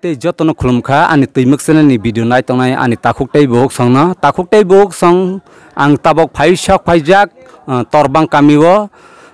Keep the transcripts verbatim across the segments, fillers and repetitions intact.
Tei jotono khulumkha ani twimwk channel ni video nai tongnai ani takhuk tei buhuk songno. Takhuk tei buhuk song ang tabok phai sok phaijak, ah, Torbang kami o.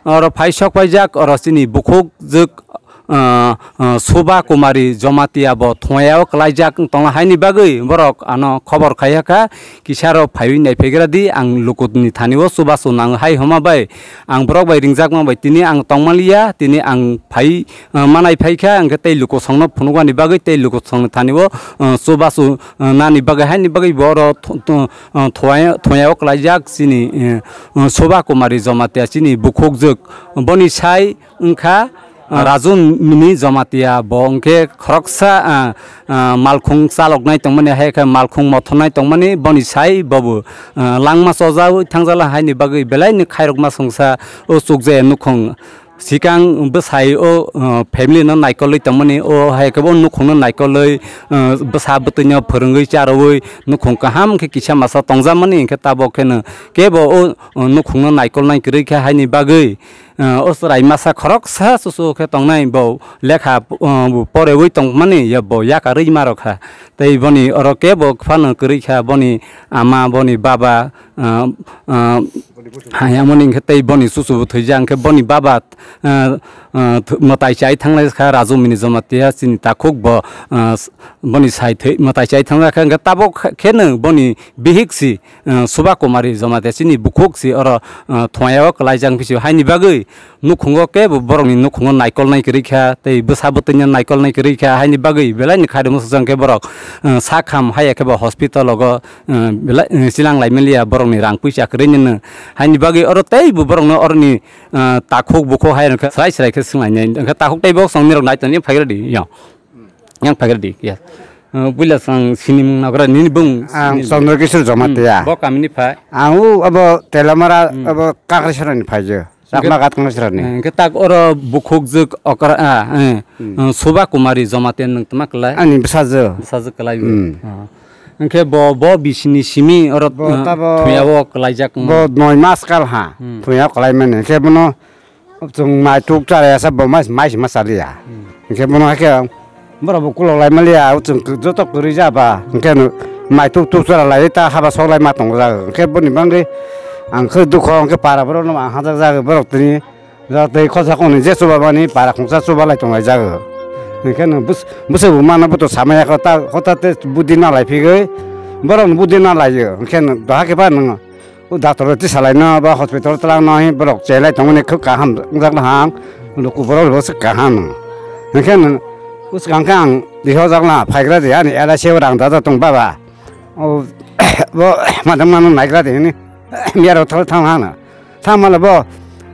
Oro phai sok phaijak, oro chini bukhuk jwk, ah, ah, Suba Kumari Jomatia bo Thwaya o kwlaijak wng tongla haini bagwi borok ano khobor khaiya kha. Kisa rok phaiwi naiphaikra di, ang lukuni thani o chubachu nango hai homa bai. Ang borok bai ringjakma bai tini ang tongmaliya, tini ang phai, ah, manai phaikha, hwnkhe tei luku songno phunukmani bagwi tei luku songni thani o, ah, chubachu, ah, nani bagwi haini bagwi bo oro tho-, tho-, ah, Thwaya, Thwaya o kwlaijak chini, eh, ah, Suba Kumari Jomatia chini bukhuk jwk. Boni sai wngkha, ah, Raju Mini Jomatia bo hwnkhe khoroksa, ah, ah, malkhung chaloknai tongmani, hai khe malkhung mothornai tongmani, boni sai bobo, ah, langma chojaui thangjala haini bagwi belaini khairokma songsa o chukjaya nukhung. Sikang bwsai o, ah, family no naikolwi tongmani, o hai khe bo nukhungno naikolwi, ah, bwsa bwtwino phwrwngwi charwi nukhung kaham khe kisa masa tongjakmani, hwnkhe tabok kheno kebo o, o nukhungno naikolnai kwrwi kha haini bagwi. Ah, o chwrai masa khoroksa chuchu khe tongnai, bo lekha, ah, bo porewi tongmani, ya bo yakarwi ma rokha. Tei boni oro kebo phano kwrwi kha, boni ama, boni baba, ah, ah, hayamoni hwnkhe tei boni chuchu bo thwijak, hwnkhe boni baba, ah, ah, th-, mwtai chai thanglai kha Raju Mini Jomatia chini takhuk bo, ah, s-, boni sai thwi mwtai chai thanglai kha, hwnkhe tabok khe-, kheno boni bihik si, ah, Suba Kumari Jomatia chini bukhuk si oro, ah, Thwaya o kwlaijak phisi haini bagwi nukhungo kebo borokni nukhungo naikolnai kwrwi kha tei bwsa bwtwino naikolnai kwrwi kha, haini bagwi belaini khairokma songsa hwnkhe borok, ah, sak ham haiya khe bo hospital o, ah, belai, ah, chilang lai manliya borokni rang puisa kwrwinino, haini bagwi oro teibo borokno oroni, ah, takhuk bukhuk hai rwkha srai srai khe swnglainai, hwnkhe takhuk tei bo song nirok nai tongni phaigra di yo. Yang pagar di, ya. Eh, puila sang sini mung nagra nini bung. Ang sini. Chandra Kishore Jamatia. Hmm, bo kamini phai. Ang u abo Telamara, hmm, abo Kakrasarani phai je. Hingke, Chakma kat Kakrasarani. Eh, hingke tak oro bukhuk jwk okra, ah, eh, hmm, eh, Suba Kumari Jamatia nwng tma klai? Ani bwsajwk. Bwsajwk klai bo. Hmm. Ah. Hingke bo, bo bisini simi oro, bo eh, tabo, thuya o klaijak. Bo noi mas kal ha. Hmm. Thuya o klai mani. Hingke bono Chwng mai tuk chara ya sa bo mai, mai se ma chaliya. Hmm. Hingke bono hai khe borok bo kulok lai maliya, o chwng joto kwrwi ja ba. Hingke no mai tuk tuk chara lai ta haba sok lai ma tongo jaga. Hingke boni bagwi ang khe dukho hingke para borok no ang hajak jaga borok tini ja tei khosa koni je chuba mani para khungsa chuba lai tong lai jaga. Hingke no bwswk bo mano bo to samaya kho ta, hota te budi na lai phigwi borok no budi na lai yo. Hingke no doha khe ba nang O doctor rok tisalaino ba hospital twlangno hi borok chelai tongmani khub kaham wngjakno ha ang, luku borok rwbo se kaham. Hinkhe nwng bwskango khe ang dihojakno phaigra di ani L I C o rang dada tong baba. O bo madam mano naigra di hini miyaro thang thang hano. Thang mano bo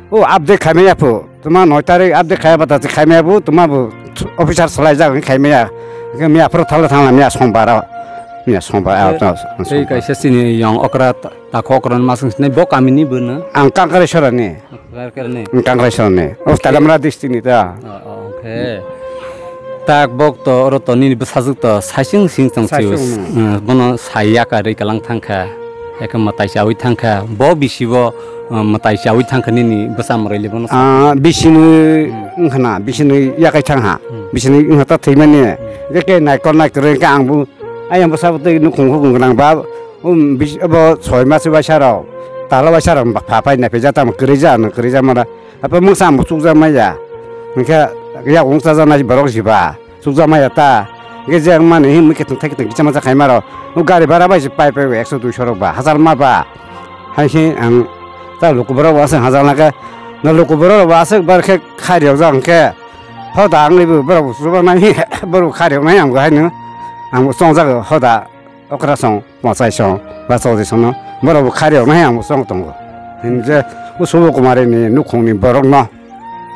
o update khaimaya phu. Tuma noi tarik update khaiya bata se khaimaya bu, tuma bu officer salai jak wngkhe khaimaya. Hingke miya phuru thala thangla miya songbar o. Miya songbar o. Tei kaisa chini yong okra ta-, takho okra ni masing sinai bo kami ni bo no? Ang Kangkrai Sorani. Kangkrai Sorani. Ang Kangkrai Sorani. O Stalamra district ni ta. O, o, okay. Tak bok to oro to nini bwsajwk to saising sing tong sio. Saising no. Eh, bono sai yakarwi kalang thangkha. Eke mwtai chawi thangkha. Bo bisi bo, eh, mwtai chawi thangkha nini bwsa mwrwili bono. Ah, bisini wngkhana, bisini yakai thangha. Hmm. Bisini wngkha ta thwimani. Hmm. Eke naikol naitor wngkha ang bo. Ayang bwsa bo tei nukhung khukung gwnang ba. Um, bis-, bo soi mas bai sarok. Tala bai sarok pha phai naiphaijak tamo kwrwija ano kwrwija mara. Apa mungsa ang bo chukjak maya. Hingkhe yak wngchajaknai borok jiba. Chukjak maya ta. Hingke je wngmani himwi khe tongthai khe tong kisa masa khaima rok. O gari bhara bai se pai pai ekso duiso rok ba, hajar ma ba. Hai se ang ta luku borok bo aswk hajar naka. Na luku borok rok bo aswk bar khe khai rok jak hingke. Hoda ang lebu borok bo chuba nai borok khai rok nai ang bo hai no. Ang bo chongjak hoda okra song, mochai song, ba chodi song no. Borok bo khai rok nai ang bo chong tongo. Hingke o Subo Kumari ni nukhung ni borok no.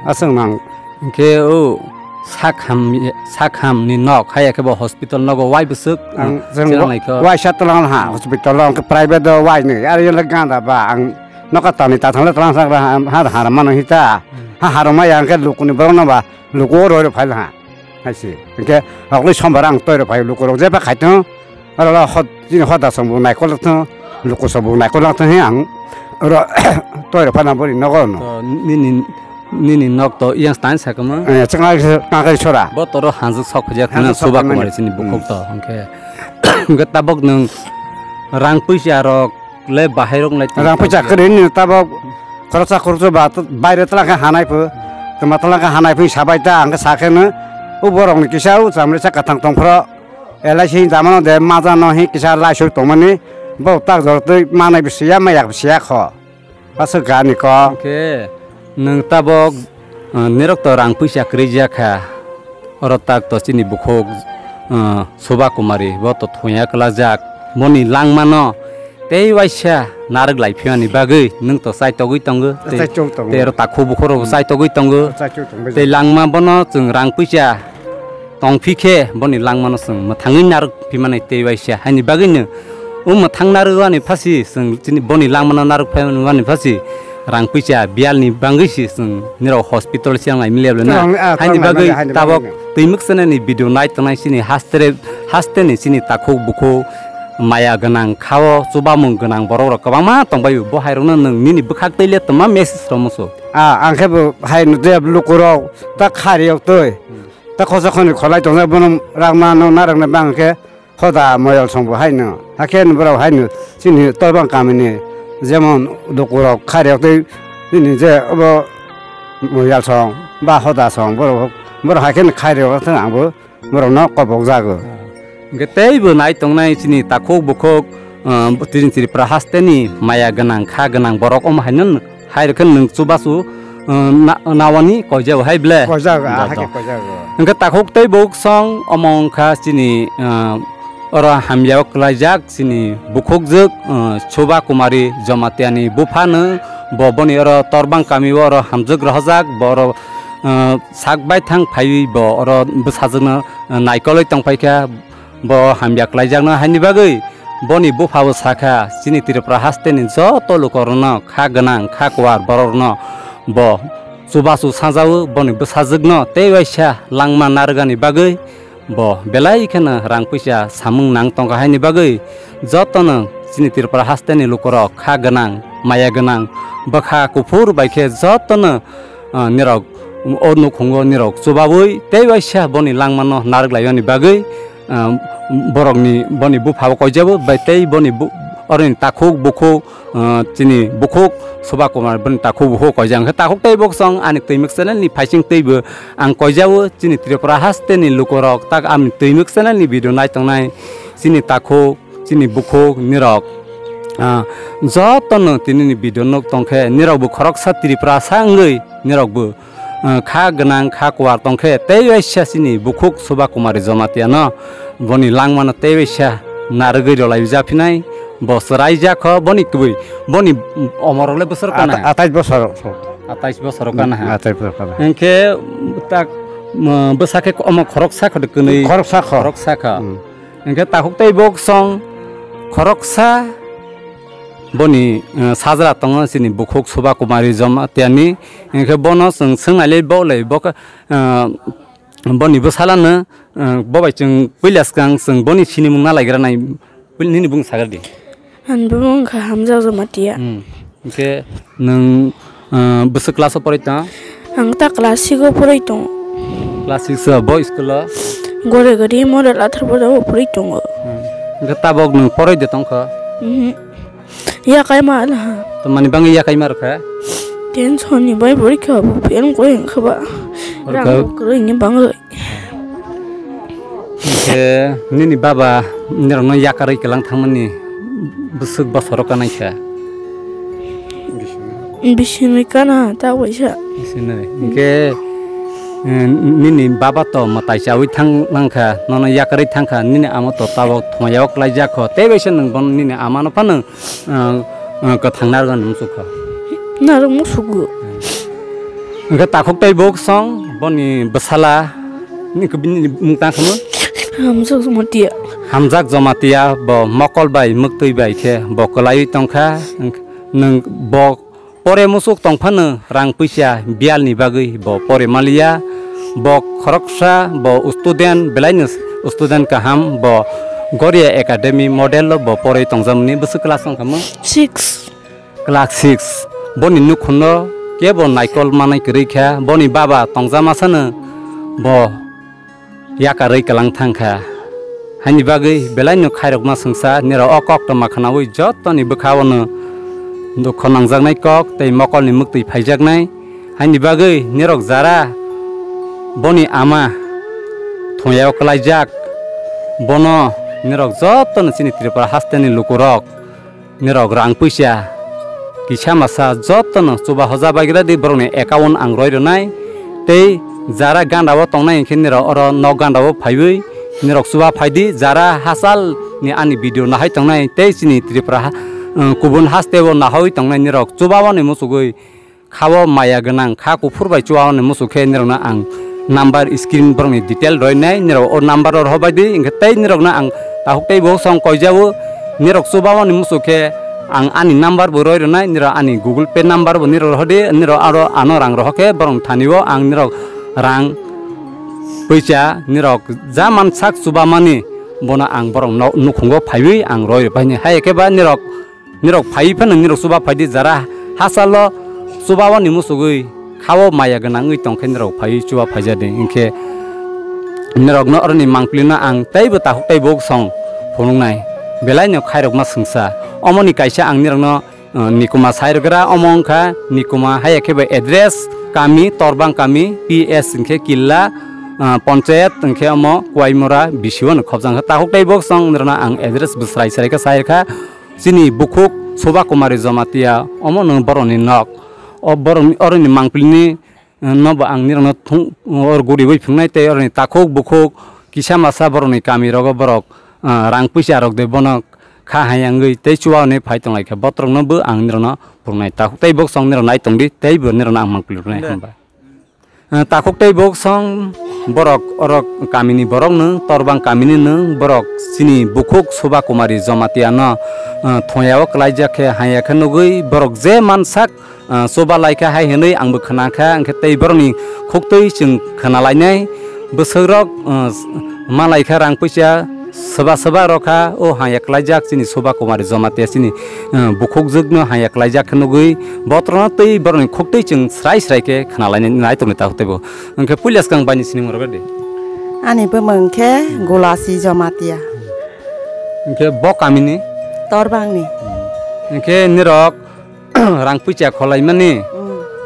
Aswk nang. Hingke o sakham, sakham ni nok hai khe bo hospital nogo wai bwswk, ang, ah, jeng chwng wa-, naikha. Waisa twlang ha hospital o, hingke private o wai ni, aro yele ganda ba, ang noka tani ta thangla twlang sakra ha, ha, ha, mano hita. Hmm. Ha, harwk maya hingke luku ni borok no ba, luku o roi rok phai ha. Hai se. Hingke rok ni sombar ang toi rok phai luku rok jeba khai tong. Oro hot, chini hoda song bo naikol thung, luku song bo naikol lang thung he ang. Oro toi rok phana bori nogo no. To nini Nini nok to iyang stan sakamo? Eh, chwng ai, chwng ai sora. Bo toro hanjak sok khojak Hanjak khna sok Suba khna Kumari ni. Chini bukhuk Hmm. To. Hwnkhe, hwnkhe tabok nwng rang puisa rok le bahai rok nai Rang puisa kwrwi ni tabok khoroksa khoroksa ba t-, baire twlang khe hanai pho. Tma twlang khe hanai pho sabai ta ang khe sa khe no. O borok ni kisa o chamrisa kwthang tong phro. L I C jamano de majano hi kisa laisuk tongmani. Bo tak jor twi manai bisiya maya bisiya kho. Aswk gani kok. Hwnkhe nwng tabok, uh, nirok to rang puisa kwrwi jak kha. Oro tak to chini bukhuk, uh, Suba Kumari, bo to thuya kwlajak. Boni langmano tei waisa narwk lai phiyani bagwi nwng to chaitogwi tongo. Tei, Chaitok tongo. Tei oro takhuk bukhuk rok Hmm. Chaitogwi tongo. Chaitok tongo. Tei langma bono chwng rang puisa tongphi khe boni langmano chwng mwthangwi narwk phimani tei waisa. Haini bagwino o mwthang narwkani phasi chwng chini boni langmano narwk phimani phasi rang puisa biyalni bangwi se chwng nirok hospital se ang lai mili able na. Twlang, ah, haini twlang bagwi lai, haini tabok bagwi. Twimwk channel ni video nai tongnai chini haste, haste ni chini takhuk bukhuk maya gwnang khao chubamung gwnang borok rok kwbangma tongbaio. Bo hai rokno nwng nini bwkhak twi le twma message rw muchung. Ah, ang khe bo hai nw de lukurok ta khariyok twi. Hmm. Ta khosa khoni kholai tongnai bono rang mano narwkna bang khe hoda moyol songbo haino. Hakhe no borok haino chini torbang kamini jemon dukurok khairok tei chini je obo moyol song ba hoda song borok, borok hakhe no khairok thang angbo borokno kobok jago. Hwnkhe teibo nai tongnai chini takhuk bukhuk, ah, tini Tripura hasteni maya gwnang kha gwnang borok omo haino Hai rwkhe nwng chubachu, uh, na-, nawani koijao hai ble? Koijao, ah, Joto. Hai khe koijao. Hwnkhe takhuk tei bukhuk song omo wngkha chini, uh, oro hamyao kwlaijak chini bukhukjwk, uh, Suba Kumari Jamatia ni buphano bo boni oro Torbang kami o oro hamjwk rohorjak bo oro, uh, sak baithang phaiwi bo oro bwsajwkno, uh, naikolwi tongphaikha. Bo hamya kwlaijakno haini bagwi boni buphabo sakha, chini Tripura hasteni joto lukorokno, kha gwnang, kha kuar bororokno bo chubachu sajao, boni bwsajwkno tei waisa langma narwkani bagwi bo belai kheno rang puisa samung nang tongkha. Haini bagwi jotono chini Tripura hasteni lukorok, kha gwnang, maya gwnang, bwkha kuphur bai khe jotono ah, nirok o nukhungo nirok chubaui tei waisa boni langmano narwk laimani bagwi, ah, borokni boni buphabo koijabo bai tei boni bu-, oroni takhuk bukhuk, ah, chini bukhuk Suba Kumar boni takhuk bukhuk koijak. Hwnkhe takhuk tei bukhuk song ani Twimwk channel ni phaising teibo ang koijao chini Tripura hasteni lukorok tak ani Twimwk channel ni video nai tongnai chini takhuk chini bukhuk nirok, ah, jotono tinini video nuk tongkhe nirokbo khoroksa Tripurasa wngwi nirokbo, ah, kha gwnang kha kuar tongkhe tei waisa chini bukhuk Suba Kumari Jamatia no boni langmano tei waisa narwgwi rwlai japhinai bo chwraijak kho boni kwbwi boni omorok le bwswk kana Ata-, atais bosor. Atais bosor kana ha. Atais bosor kana. Hwnkhe tak, um, bwsa khe omo khoroksa kho de kwnwi. Khoroksa kho. Khoroksa kho. Hmm. Hwnkhe takhuk tei bukhuk song khoroksa boni, eh, sajra tongo chini bukhuk Suba Kumari Jamatia ni. Hwnkhe bono chwng swngnaile bo le bo khe, eh, boni bwsalano, eh, bo bai chwng puila swkang chwng boni sinimung nalaigra nai nini bung sagar di. Ani bumung wngkha Hamjak Jamatia. Hmm. Hwnkhe nwng, ah, bwswk class o poroi tong? Ang ta class six o poroi tongo. Class six o, bo school o? Gore gari model athar boda o poroi tongo. Hmm. Hwnkhe tabok nwng poroi de tongkha? Mhm. Yakai ma laha. Tamani bangwi yakai ma rwkha? Tension ni bai porikha bo fail wngkha ba. Rang rok kwrwi ni bangwi. Hwnkhe nini baba nirokno yakarwi kwlang thangmani bwswk bosoro kanai kha? Bisinwi kana ta waisa. Bisinwi. Hwnkhe, eh, nini baba to mwtai chawi thang langkha, nono yakarwi thangkha, nini ama to tabok thwngya o kwlaijak kho. Tei waisa nwng bono nini amano phano ah, ah, kwthang narwkna muchukha. Narwk musugo. Hwnkhe takhuk tei bukhuk song boni bwsala ni khe bini mung tang khamu? Hamjak Jamatia. Hamjak Jamatia bo mokol bai mwktwi bai khe bo kwlaiwi tongkha. Nwng bo pore muchuk tongphano rang puisa biyalni bagwi bo pore maliya. Bo khoroksa bo student belaino student kaham bo Goria Academy model o bo poroi tongjakmani bwswk class wngkha mo? Six. Class six. Boni nukhungo kebo naikol manai kwrwi kha, boni baba tongjamasano bo yakarwi kwlang thang kha. Haini bagwi belaino khairokma swngsa, nirok o koktwma khwnaui jotoni bwkha-o no dukho nangjaknai kok tei mokolni mwktwi phaijaknai. Haini bagwi nirok jara boni ama thongya-o kwlaijak, bono nirok jotono chini Tripura hasteni lukurok nirok rang puisa kisa masa jotono chuba hoja baigra di borokni account ang roi rwnai. Tei jara ganda o tongnai hinkhe nirok oro nok ganda o phaiwi nirok chuba phaidi, jara hachal ni ani video nahai tongnai tei chini Tripura ha-, um, kubun haste o nahoi tongnai nirok chuba o ni muchugwi kha o maya gwnang, kha kuphur bai chuba o ni muchuk khe nirokno ang number screen borokni detail roinai, nirok o number o rohor bai di, hinkhe tei nirokno ang takhuk tei bo song koijao, nirok chuba o ni muchuk khe ang ani number bo roi rwnai, nirok ani Google Pay number bo nirok rohordi, nirok aro ano rang rohor khe borok thani o ang nirok rang puisa nirok ja mansak chuba mani bono ang borok no nukhungo phaiwi ang roi rwbaini. Hai khe ba nirok Nirok phaiwi phano nirok chuba phaidi, jara hachalo chuba o ni muchugwi kha o maya gwnangwi tongkhe nirok phaiwi chuba phaijadi. Hinkhe nirokno oroni mangpilino ang teibo takhuk tei bok song phunuknai, belaino khairokma swngsa. Omoni kaisa ang nirokno, uh, nikuma sai rwgra, omo wngkha nikuma, haiya khe bai address kami Torbang kami, P S hinkhe Killa, uh, Ponchayat hinkhe omo Kuaimora B C O no khobjang kha. Takhuk tei bok song nirokno ang address bo srai srai khe sai rwkha. Chini bukhuk Suba Kumari Jamatia, omo no borokni nok. O borokni, oroni mangpilini, eh, no bo ang nirokno thung, or guriwi phungnai tei oroni takhuk bukhuk kisa masa borokni kami rogo borok, ah, rang puisa rok de bono kha hai wngwi tei chuba hwnwi phai tonglaikha. Botrokno bo ang nirokno phungnai takhuk tei bok song nirok nai tongdi tei bo nirokno ang mangpili rwnai. Hambai. Ah, takhuk tei bok song borok orok kamini borok nwng, Torbang kamini nwng, borok chini bukhuk Suba Kumari Jamatia no, ah, thongya o kwlaijak khe haiya khe nugwi borok je mansak, ah, chuba laikha hai hwnwi angbo khna kha, hwnkhe tei borokni khuktwi chwng khna lainai. Bwswk rok, ah, ma laikha rang puisa, Swba swba rokha o hangya klaijak chini Suba Kumari Jamatia chini, eh, bukhukjwkno hangya klaijak khe nugwi botrokno tei borokni khuktwi chwng srai srai khe khna lainai nai tongni takhuk teibo. Hwnkhe puila swkang baini sinimung rwgadi. Ani bumung khe Gulasi Jamatia. Hwnkhe bo kamini? Torbangni. Hwnkhe nirok rang puisa kholaimani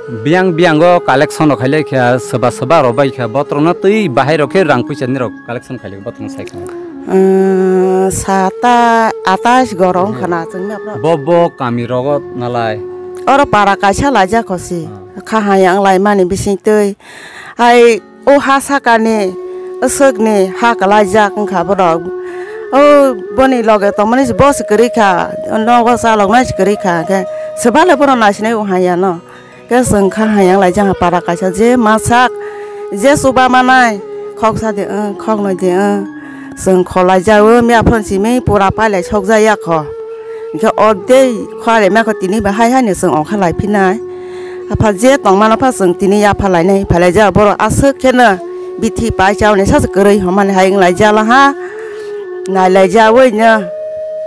Mm. biyang biyango collection rok khailai kha, swba swba rok bai kha, botrokno twi bahai rok khe rang puisa nirok collection khailai botrokno sai kha. Umm, sata atais gorong Hmm. khana chwngno. Bo bo kami rogo nalai. Oro para kaisa laijak kosi. Ah. Kha hayang laimani bising twi. Hai O ha sakani, aswkni ha kwlaijak wngkha borok. O boni loge tongmani se bo se kwrwi kha, nogo chaloknai se kwrwi kha, hwnkhe swbale bono naisinai o hanya no. Khe chwng kha hayang laijak para kaisa je masak, je chuba manai, khoksa de wng, khoknoi de wng. Chwng kholaijak o miya phone simi pura pailai sokjak ya kho. Hwnkhe o tei khwlai ma kho tini bo hai hai no chwng ongkha lai phinai. Apha je tongmano pha chwng tini yapha lainai, phalai ja borok aswk kheno bithi pai chauni sasu kwrwi hwnmani hai wng lai jala ha. Nai lai ja oi no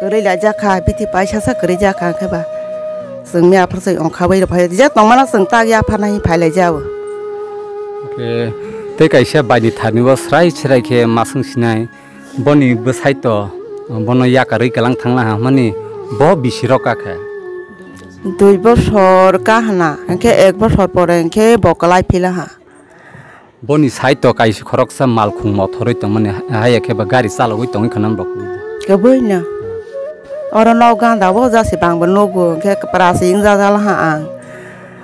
kwrwi lai ja kha, bithi pai sasa kwrwi ja kha khe ba. Chwng miya phar chwng ongkha bai rw phai je tongmano chwng tak yapha nai phai lai ja o. Oke, tei kaisa baini thani bo srai srai khe maswng sinai. Boni bwsai to, bono yakarwi kwlang thangla ha hwnmani bo bisi rok ka khe. Dui bosor ka hwna, hwnkhe ek bosor pore hwnkhe bo kwlai phila ha. Boni sai to kaisa khoroksa malkhung mothorwi tongmani, haya khe ba gari chalogwi tongwi khwna bo. Kwbwi no. Oro nok ganda o jasi bang bo nugo, hwnkhe kwpra se wng jajala ha ang.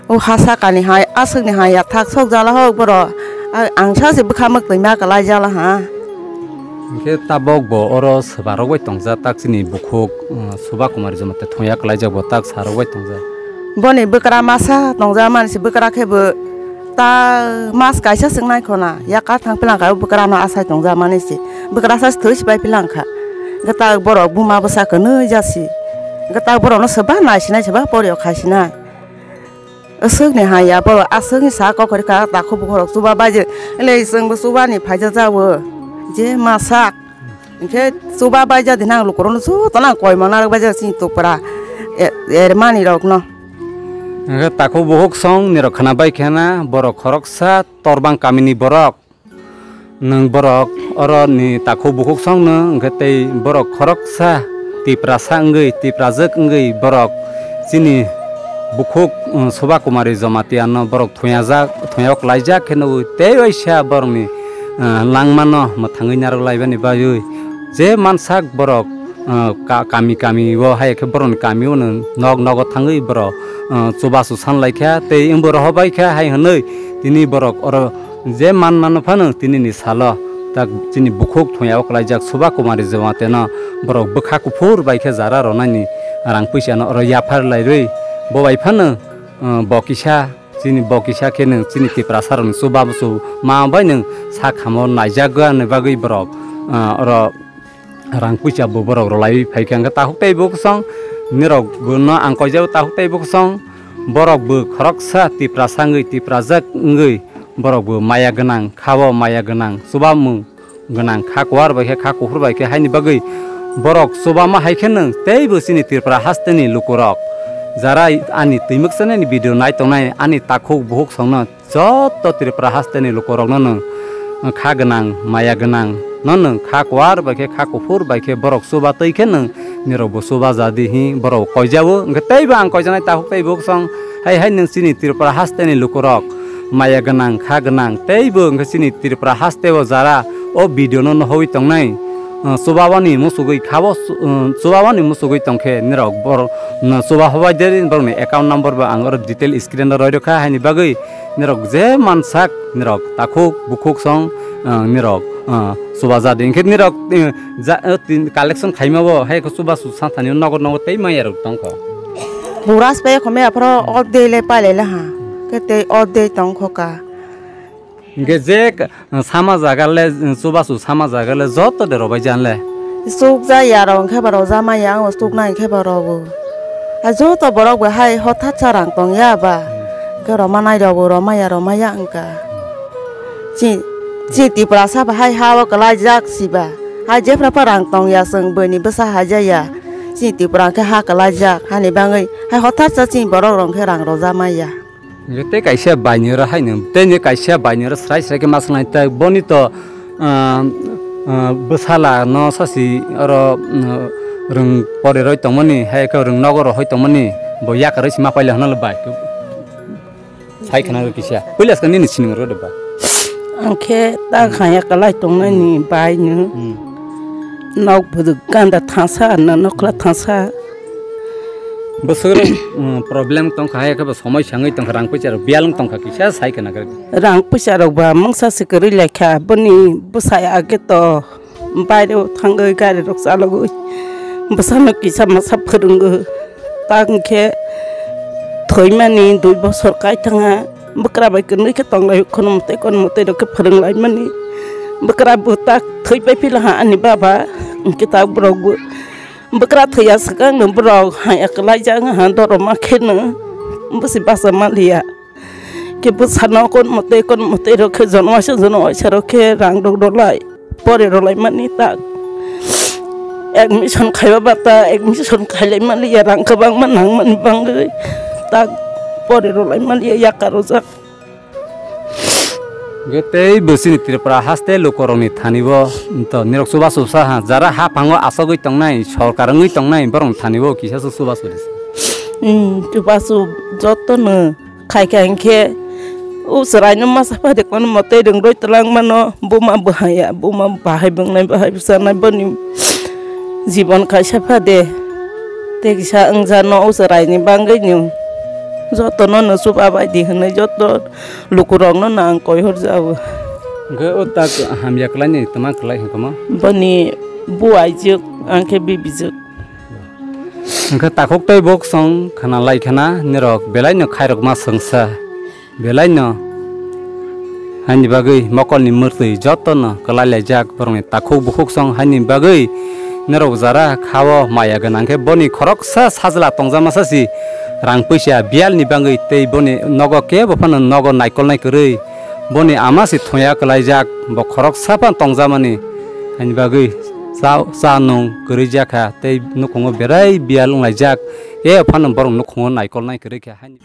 O ha sakani hai, aswkni hai yathak sok jala ho borok. A-, ang sa se bwkha mwktwi ma kwlai jala ha. Hwnkhe tabok bo oro swba rok bai tongjak, tak chini bukhuk, uh, Suba Kumari Jamatia thongya kwlaijak bo tak sa rok bai tongjak. Boni bwkra masa tongjak mani se bwkra khe bo ta mas kaisa swk nai khona, ya ka thang philang kha bwkra no asai tongjak mani se. Bwkra sa se thwi se pai philang kha. Hwnkhe tak borok buma bwsa kwnwi jasi. Hwnkhe tak borok no swba nai sinai swba pori o khai sinai. Aswkni hai ya borok aswkni sa kokhorkha takhuk bukhorok chuba baijak. Elei chwngbo chubani phaijak jabo. Je masak. Hinkhe chuba baijak de nang lukurokno jotono ang koimang narwk baijak chini tupra. E-, er manirokno. Hwnkhe takhuk bukhuk song nirok khwna bai khe na borok khoroksa torbang kamini borok. Nwng borok oro ni takhuk bukhuk song no hwnkhe tei borok khoroksa Tiprasa wngwi, Tiprajwk wngwi borok chini bukhuk, um, Suba Kumari Jamatia no borok thuyajak, thuya kwlaijak khe nugwi tei waisa borokni, uh, langmano mwthangwi narwk laibani bagwi je mansak borok, uh, ka-, kami kami o hai khe borokni kami o nwng nok nogo thangwi borok, uh, chubachu san laikha tei wngbo rohor baikha hai hwnwi tini borok oro je man mano phano tinini salo tak chini bukhuk thuyao kwlaijak Suba Kumari Jamatia no borok bwkha kuphur bai khe jara rwnaini rang puisa no oro yaphar lairwi bo bai phano, uh, bo kisa chini bo kisa khe nwng chini Tiprasa rokni chubachu ma bai nwng sak hamo naijak ani bagwi borok, ah, oro rang puisa bo borok rwlaiwi phaikha. Hwnkhe takhuk tei bukhuk song nirok bono ang koijao takhuk tei bukhuk song borok bo khoroksa Tiprasa wngwi Tiprajwk wngwi borok bo maya gwnang kha o maya gwnang chubamung gwnang kha kuar bai khe kha kuphur bai khe haini bagwi borok chubama hai khe nwng teibo chini Tripura hasteni lukurok jara ani twimwk chanani video nai tongnai ani takhuk bukhuk songno joto Tripura hasteni lukurokno nwng kha gwnang maya gwnang no nwng kha kuar bai khe kha kuphur bai khe borok chuba twi khe nwng nirok bo chuba jadi hi borok koijao hwnkhe teibo ang koijanai takhuk tei bukhuk song hai hai nwng chini Tripura hasteni lukurok maya gwnang kha gwnang teibo hwnkhe chini Tripura hasteo jara o video no nohoi tongnai, uh, chubabani muchugwi khabo, uh, chubabani muchugwi tongkhe nirok bor-, no chuba hobai de borokni account number bo ang oro detail screen o roi rwkha haini bagwi nirok je mansak nirok takhuk bukhuk song, uh, nirok, uh, chuba jadi hwnkhe nirok, uh, ja, uh, tin collection khaima bo hai khe chubachu sathani nogo nogo tei maya rok tongkho. Buras pai khome aphro ot dei le pai le ha. Ke tei ot dei tongkho ka. Hwnkhe je k-, sama jaga le, chubachu sama jaga le joto de robai jan le. Chuk ja ya rok hwnkhe ba roja maya ang chuk nai hwnkhe ba robo. Ha joto borok bo hai hothat sa rang tong ya ba. Hwnkhe roma nai rok bo roma ya roma ya wngka. Chi, chi Tiprasa ba hai ha o kwlai jak si ba. Hai jephra pha rang tong ya chwng bwini bwsa hai ja ya. Chi Tipra hwnkhe ha kwlai jak hani bagwi hai hothat sa chi borok rok hwnkhe rang roja maya. Hwnkhe tei kaisa bainwi oro haino, tei ni kaisa bainwi oro srai srai khe ma swngnai, tei boni to, ah, ah, bwsala no sasi oro, ah, rwng pore roi tongmani, hai khe rwng nogo rohoi tongmani, bo yakarwi se ma paila hwnle bai. Sai khna rw kisa. Puila ska nini sinimung rw de ba. Ang khe ta khaya kalai tongnani bai no. Hmm. Nok bwdwk ganda thangsa, na nokla thangsa. Bwswk rok, mm, problem tongkha, hai khe bo somoi sangwi tongkha, rang puisa rok biyal wng tongkha, kisa sai khna khe. Rang puisa rok ba mungsa se kwrwi laikha, boni bwsai age to baire o thangwi gari rok chalogwi bwsano kisa masa phwrwngwi. Tak hwnkhe thoimani dui bosor kai thangha, bwkra bai kwnwi khe tonglai, khunum tei konmo tei rok khe phwrwng laimani. Bwkra bo tak thwi pai phila ha ani baba, hwnkhe tak borok bo. Bwkra thwiya swkang no borok haya kwlaijak wngha doroma kheno bwsi basa manliya. Khe bwsano kon mwtwi kon mwtwi rok khe jono waisa jono waisa rok khe rang rok rwlai pore rwlai mani tak. Admission khaiba bata admission khailai manliya rang kwbangma nangmani bangwi tak pore rwlai manliya yaka rwjak. Hwnkhe tei bo chini Tripura haste lukorokni thani bo to nirok chubachu sa ha, jara haphango asogwi tongnai, sorkar wngwi tongnai, borokni thani bo kisa se chubachu risa. Hmm, chubachu jotono khai khai hwnkhe o chwraino masa phade kono motei rwngroi twlang mano, buma bwhaya, buma bahai bwngnai, bahai bwchanai boni jibon kaisa phade. Tei kisa wngsa no o chwraini bangwi no jotono no chuba bai di hwnwi joto lukurokno no ang koi hor jao. Hwnkhe o tak hamya kwlaini twma kwlai hwnkhe mo? Boni bu aijuk, ang khe bibijwk. Hwnkhe takhuk tei bok song khna lai khna nirok belai no khairokma swngsa. Belai no haini bagwi mokolni mwrtwi joto no kwlai laijak borokni takhuk bukhuk song haini bagwi norok jara kha-o maya gwnang khe boni khoroksa sajla tongjakma sa si rang puisa biyal ni bagwi tei boni nogo kebo phano nogo naikolnai kwrwi boni ama se thoya kwlaijak bo khoroksa phano tongjakmani haini bagwi cha, cha nung kwrwi jakha tei nukhungo berai biyal wnglaijak kebo phano borok nukhungo naikolnai kwrwi kha haini.